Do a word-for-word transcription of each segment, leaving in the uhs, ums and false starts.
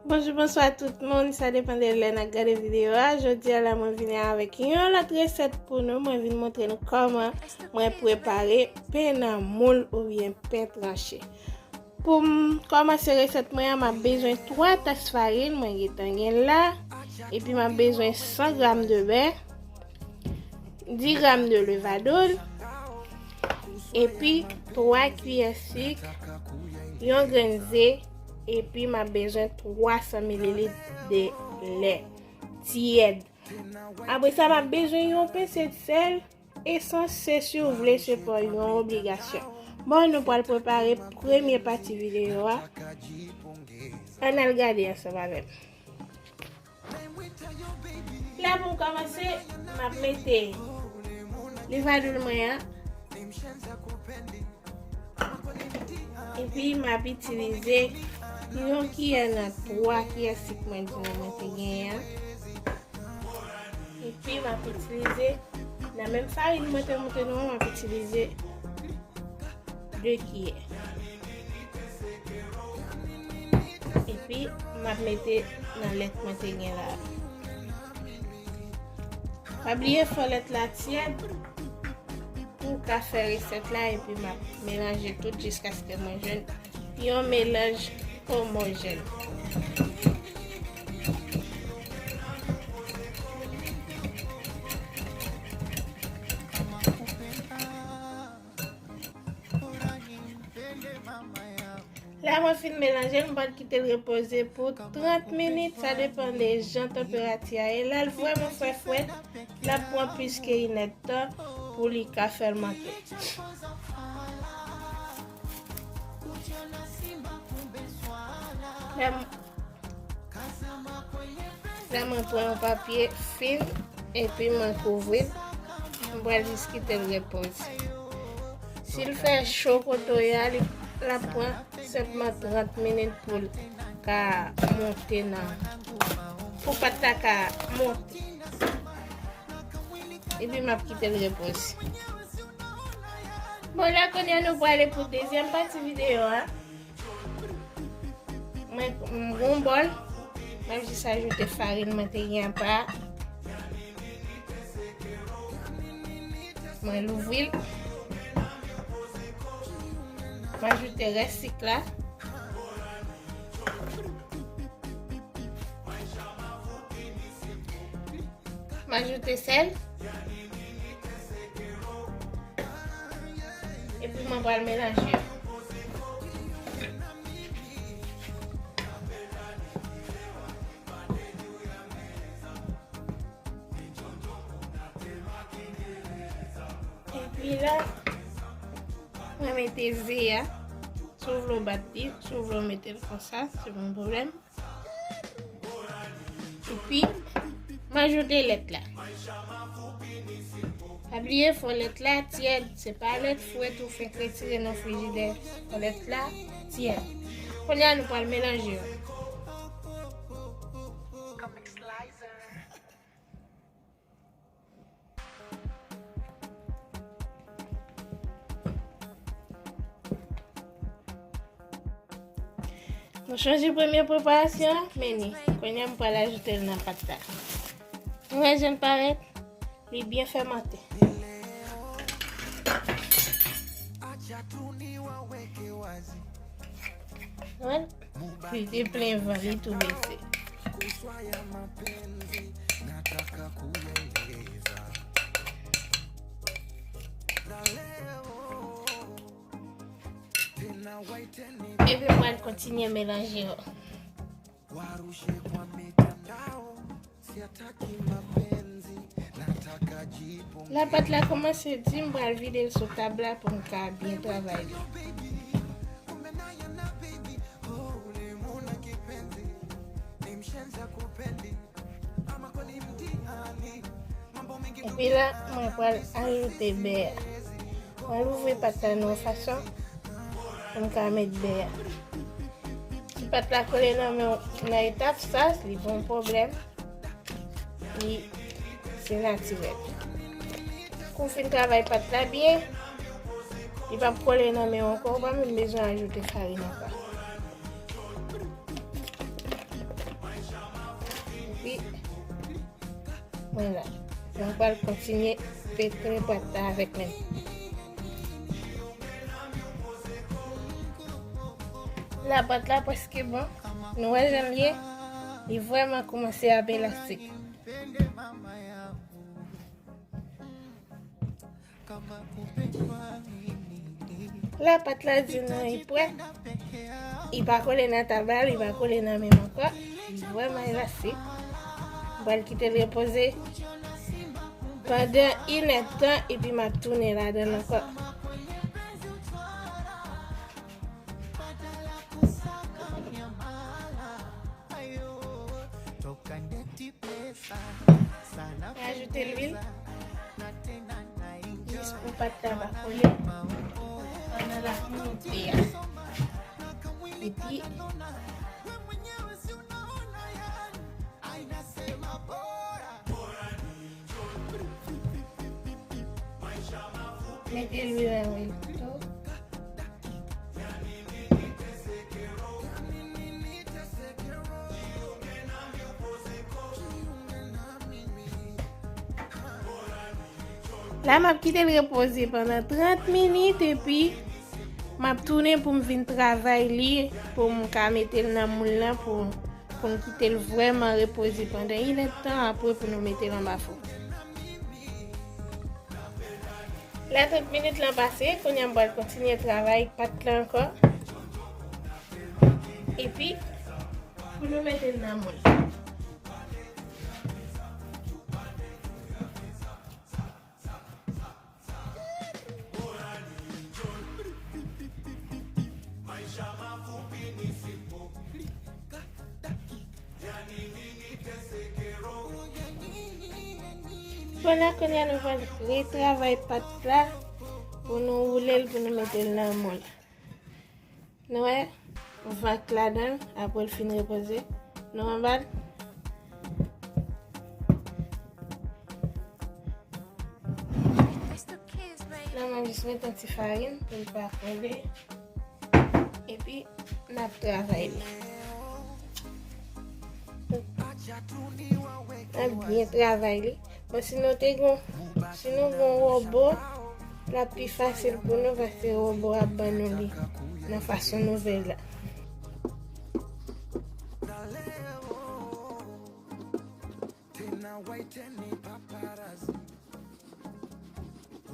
Bonjou, bonswa tout moun, sa depann de lè n ap gade videyo a. Jodi a la mwen vini avèk yon lòt resèt pou nou. Mwen vin montre nou kòman mwen prepare pen nan moul oubyen pen tranche. Pou m kòmanse resèt mwen an, m ap bezwen twa tas farin, mwen gentan gen la. Epi m ap bezwen san gram de bè, dis gram de levadin, epi twa kiyè sik, yon grenn ze, epi m ap bezwen twa san mililit de lè tyèd. Apre sa, m ap bezwen yon pense de sèl. Esans, se si w vle, se pa yon obligasyon. Bon, nou pral prepare premye pati videyo a. Ann al gade ansanm avè m. La pou m kòmanse, m ap mete levadin mwen an. Epi m ap itilize yon kiyè nan twa kiyè sik mwen di nou mwen te genyen an. Epi m ap itilize, nan menm farin mwen te montre nou an, m ap itilize de kiyè. Epi m ap mete nan lèt mwen te gen la. Pa bliye fè lèt la tyèd pou w ka fè resèt la, epi m ap melanje tout jiskaske mwen jwenn yon melanj omojèn. La mwen fin melanje l, m pral kite l repoze pou trant minit, sa depann de jan tanperati a ye. Lè l vrèman fè frèt, l ap pran plis ke inèdtan pou li ka fèmante. Lè m La mwen pran yon papye fim epi mwen kouvri l. Mwen pral jis kite l repoze. Si l fè cho kote w ye a, li, l ap pran senpman trant minit pou l ka monte nan, pou pat la ka monte. Epi m ap kite l repoze. Bon, la kounye a nou prale pou dezyèm pati videyo a. Mwen, m gen yon bòl. Mwen jis ajoute farin mwen te gen apa. Mwen louvri l. Mwen ajoute rès sik la. M ajoute sèl. Epi mwen pral melanje yo. Epi la, mwen mete ze a. Si w vle w bat li, si w vle w mete l konsa, se pa yon pwoblèm. Epi, m ajoute lèt la. Pa bliye, fò lèt la tyèd. Se pa lèt frèt ou fenk retire nan frijidè. Fò lèt la tyèd. Kounye a, nou pral melanje yo. Nou chanje premye preparasyon an, men ni. Kounye a, m pral ajoute l nan pat la. Nou wè jan l parèt? Li byen fèmante. Wè? Li te plen van, li tou bese. Epi mwen kontinye melanje yo. La pat la kòmanse di, m pral vide l sou tab la pou m ka byen travay li. Epi la, mwen pral ajoute bè a. Mwen louvri pat la nan yon fason pou m ka met bè a. Si pat la kole nan men w nan etap sa, li pa yon pwoblèm. Li, se natirèl. Kou w fin travay pat la byen, li p ap kole nan men w ankò, ou pa menm bezwen ajoute farin ankò. Mwen la. Mwen pral kontinye pete pat la avèk men. La, pat la prèske bon. Nou wè jan l ye? Li vrèman kòmanse ap elastik. La, pat la di nou li prè. Li pa kole nan tab la, li pa kole nan men m ankò. Li vrèman elastik. M pral kite l repoze pandan inèdtan epi m ap tounen ladan l ankò. Ajoute lwil jis pou pat la pa kole pandan l ap moute a. Epi mete lwil nan lwil tou. La, m ap kite l repoze pandan trant minit, epi m ap tounen pou m vin travay li, pou m ka mete l nan moul lan, pou, pou m kite l vrèman repoze pandan inèdtan, apre pou nou mete l anba fou. La, trant minit lan pase, kounye a m pral kontinye travay pat la ankò. Epi, pou nou mete l nan moul. Bon, la, kounye a nou pral retravay pat la pou nou woule l, pou nou mete l nan moul. Nou wè, vant ladan l, apre l fin repoze. Nou anba l. La, mwen jis met yon ti farin pou l pa kole. Epi, n ap travay li. N ap byen travay li. Bon, si nou te gon, si nou gon wobo, l ap pi fasil pou nou paske wobo ap ban nou li nan fason nouvèl la. Tena waiteni paparazzi,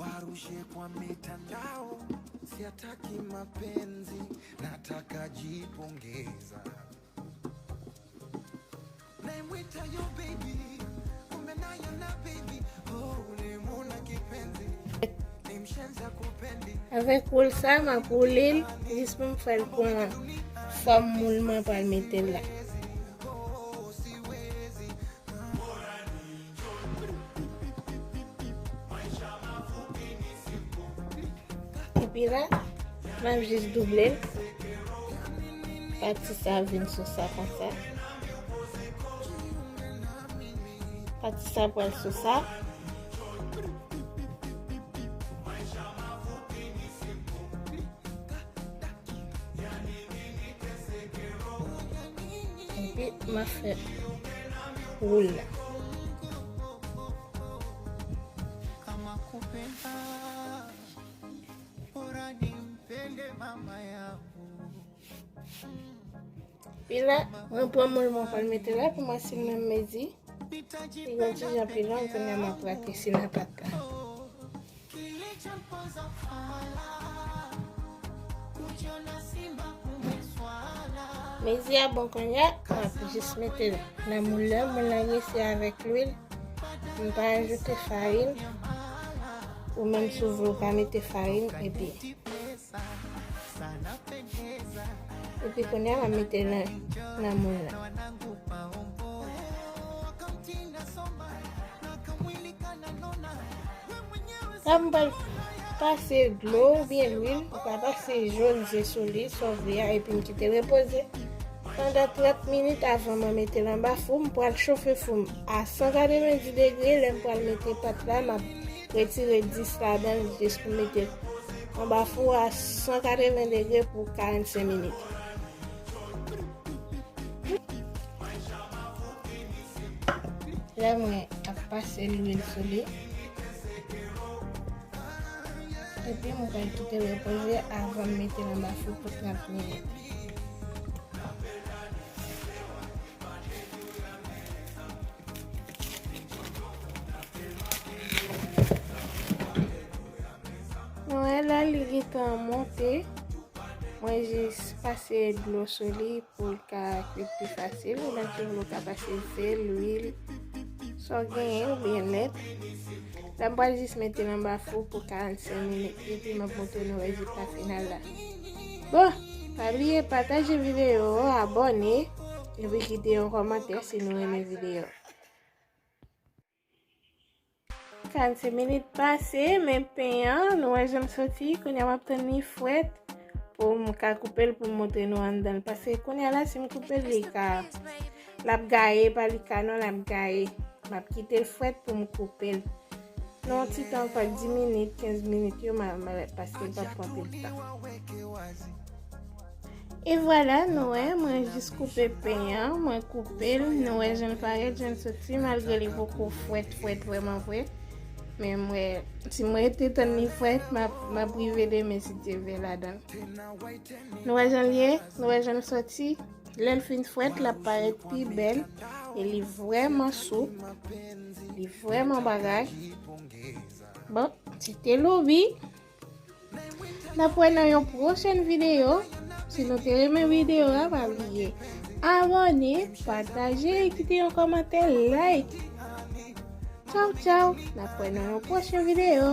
warushe kwa mitandao, siataki mapenzi, nataka jipongeza. Naimwita yo baby, kumbe naye na baby, oh, ulimuna kipenzi, ni mshenza kupendi. Avèk woul sa, m ap woule l jis pou m fè l pran fòm moul mwen pral mete l la. Epi la, m ap jis double l. Pati sa vin sou sa konsa. Pati sa pral sou sa. Epi, m a fè woul la. Epi la, mwen pran moul mwen pral mete la pou mwen si l menm mezi. Li gon ti jan pi long, kounye a m ap ratresi nan pat la. Mezi a bon kounye a, m ap jis mete l nan moul la. Moul la resi avèk lwil. M pa ajoute farin. Ou menm si w vle w ka mete farin epi Epi kounye a m ap mete l nan, nan moul la. La m pral pase dlo oubyen lwil, ou ka pase jòn ze sou li, sa w vle a, epi m kite l repoze pandan trant minit avan mwen mete l anba fou. M pral chofe fou m a san katrevenndis degre. Lè m pral mete pat la, m ap retire dis ladan l jis pou mete l anba fou a san katreven degre pou karannsenk minit. La mwen ap Pase lwil sou li. Epi mwen pral kite l repoze avan m mete l anba fou pou trant minit. Nou wè la li gentan monte. Mwen jis pase dlo sou li pou l ka kwit pi fasil. Ou menm tou vle w ka pase sèl, lwil, sa w genyen oubyen lèt. La m pral jis mete l anba fou pou karannsenk minit epi m ap montre nou rezilta final la. Bon, pa bliye pataje videyo a, abòne, epi kite yon kòmantè si nou renmen videyo. Karannsenk minit pase, men pen an, nou wè jan l soti, kounye a m ap tann li frèt pou m ka koupe l pou m montre nou anndan l. Paske kounye a la, si m koupe l, li ka, l ap gaye, pa li ka non, l ap gaye. M ap kite l frèt pou m koupe l. Nan yon ti tan, ankò dis minit, kenz minit yo, m a, m a, paske l p ap pran anpil tan. E vwala, nou wè, mwen jis koupe pen an, mwen koupe l, nou wè jan l parèt, jan l soti, malgre li poko frèt, frèt vrèman vre. Men mwen, si mwen rete tann li frèt, m ap, m ap rive demen si Dye vle ladan l. Nou wè jan l ye, nou wè jan l soti. Lè l fin frèt, l ap parèt pi bèl. E li vrèman soup, li vrèman bagay. Bon, se te Louby. N ap wè nan yon pwochèn videyo. Si nou te renmen videyo a, pa bliye abòne, pataje, kite yon kòmantè, like. Tchaw, tchaw. N ap wè nan yon pwochèn videyo.